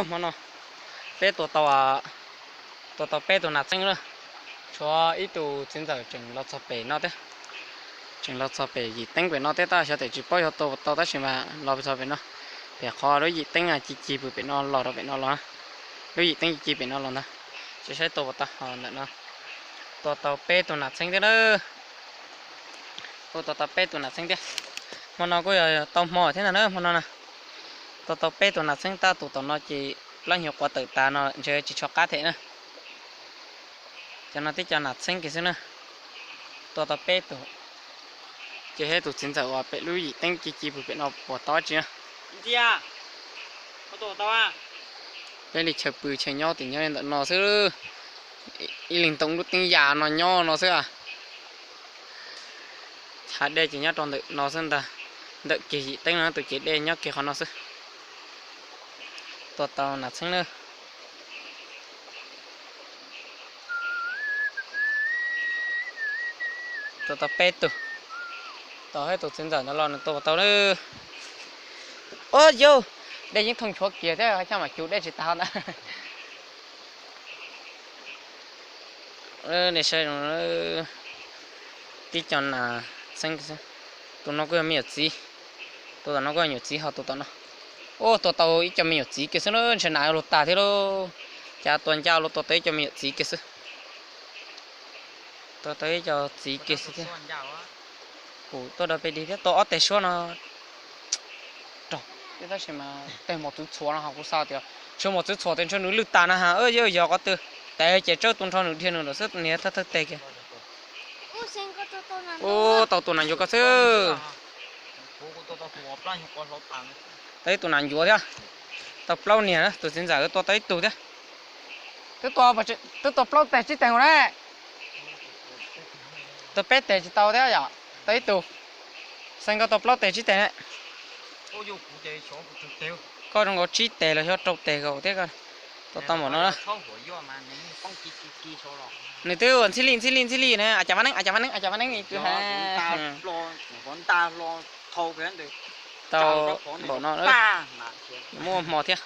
Hmo no peb tua tau, tua tau peb tus nas txheeb lawm. Tshuav ib tus txiv ntxawm tseem los txog pem no thiab. Tseem los txog pem yim teeb pem no thiab, tab xyov tes tsis paub yog tua puas tau tab sis mas los txog pem no. Pem qhov lub yim teeb ci ci pw pem no los rau pem no los. Lub yim teeb ci ci pem no los ntag. Tsis saib tua puas tau ntawm no. Tua tau peb tus nas txheeb thiab na. Tua tau peb tus nas txheeb thiab. Hmo no kuj yog tau hmo thiab ntag na hmo no na. Tua tau peb tus nas txheeb, tab tus tom no ces plab hnyuv quav tawm tas no ntshe tsis tshua qab them na. Cov no tib co nas txheeb kiag xwb na. Tua tau peb tus. Ces thiab tus txiv ntxawm uas pem lub yim teeb ci ci pw pem no puas tau tsi na. Peb li chaw pw chaw nyob tim nyob ntawm no xwb. Ib leeg ntoo lub teeb yas no nyob no xwb. Chav dej ces nyob rau ntawm no xwb ntag. Ntawm kiag yim teeb no tus cev dej nyob kiag qhov no xwb. Tua tau nas txheeb na. Tua tau peb tus. Tos thiab tus txiv ntxawm ntawd los nws tua puas tau na. Ua yau, dej yeej thooj nchuav kiag thiab, haj chaj mam cug dej tsis tag ntag. Nej saib zoo, tib co nas txheeb xwb. Tus no kuj yog me nyuam txiv. Tus tom no kuj yog me nyuam txiv ho tus tom no. Ua tua tau ib co me nyuam txiv kiag xwb na, ntshe nas luag tag thiab lauj. Cas tua ncaj luag tua tau ib co me nyuam txiv kiag xwb. Tua tau ib co txiv kiag xwb thiab. Kuv tuaj dau peb dig thiab tua ob teg suab no. Rog, tab sis mas tej mos txwv txhuam no ho kuv xav tias tshuav mos txwv txhuam tes ntshe nws lwj tas na ha, yog qhov twg tes ces tsawb tu nrho nws dhia nws lawm xwb, niag thawj thawj teg kiag. Ua tau tus nas ncuav ko xwb. Tau ib tus nas ncuav thiab. Tau plaub niag, tus txiv ntxawm tua tau ib tug thiab. Twb tua plaub teg tsib teg na. Tua peb teg tsis tau thiab yom, tau ib tug. Xeeb koj tua plaub teg tsib teg ne. Koj zoo nkaus tsib teg los xyov rau teg kaum thiab koj. Tua tau npaum no na. Nws twb ua ntxhib li ntxhib li ntxhib li ne, a cas vaj neeb a cas vaj neeb a cas vaj neeb kwv ha. Tau npaum no, muaj hmo thiab.